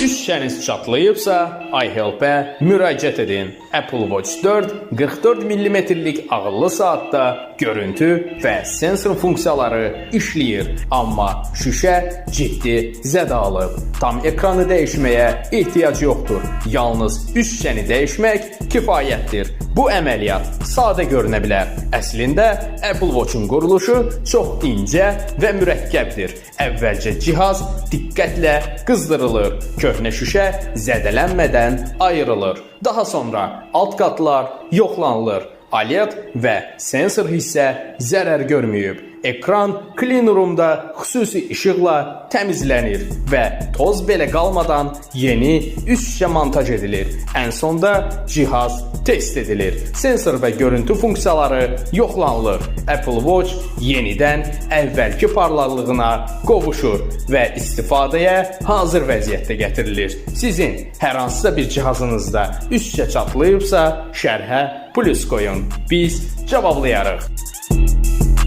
Üst şüşəniz çatlayıbsa, iHelp-ə müraciət edin. Apple Watch 4 44 millimetrlik ağıllı saatda görüntü və sensor funksiyaları işləyir, amma şüşə ciddi zədə alıb. Tam ekranı dəyişməyə ehtiyac yoxdur. Yalnız üst şüşəni dəyişmək kifayətdir. Bu əməliyyat sadə görünə bilər. Əslində Apple Watch-un quruluşu çox incə və mürəkkəbdir. Əvvəlcə cihaz diqqətlə qızdırılır. Köhnə şüşə zədələnmədən ayrılır. Daha sonra alt qatlar yoxlanılır. Alet və sensor hissə zərər görməyib. Ekran clean roomda xüsusi işıqla təmizlənir və toz belə qalmadan yeni üst şüşə montaj edilir. Ən sonda cihaz test edilir. Sensor və görüntü funksiyaları yoxlanılır. Apple Watch yenidən əvvəlki parlaqlığına qovuşur və istifadəyə hazır vəziyyətdə gətirilir. Sizin hər hansısa bir cihazınızda üst şüşə çatlayıbsa, şərhə plus qoyun. Biz cavablayarıq.